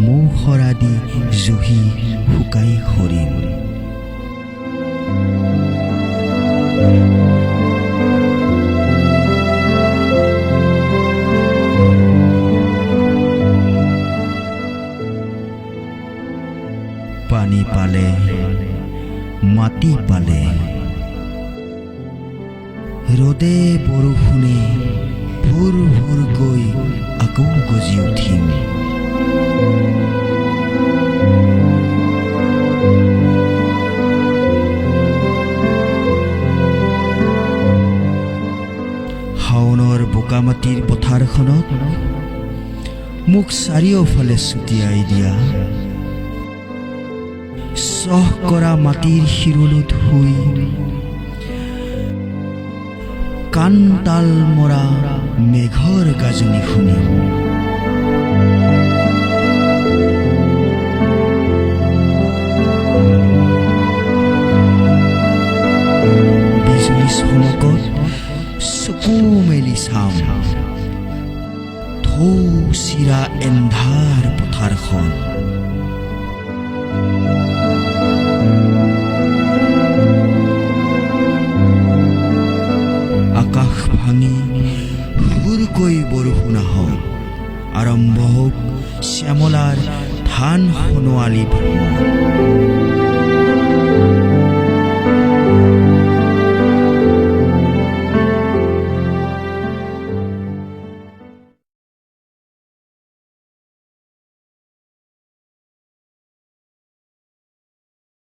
মৌ সৰা দি জুহি শুকাই সৰিম। পানী পালে, মাটি পালে, ৰ'দে বৰষুণে ভোৰ ভোৰকৈ আকৌ গজি উঠিম। শাওনৰ বোকামাটিৰ পথাৰখনত মোক চাৰিওফালে ছটিয়াই দিয়া। চহ কৰা মাটিৰ শিৰলত শুই কাণ তাল মৰা মেঘৰ গাজনি শুনিম। বিজুলী চমকত চকু মেলি চাম ঢৌ চিৰা এন্ধাৰ পথাৰখন। আকাশ ভাঙি হুৰকৈ বৰষুণ আহক, আৰম্ভ হওক শ্যামলাৰ ধান সোণোৱালী ভ্ৰমণ।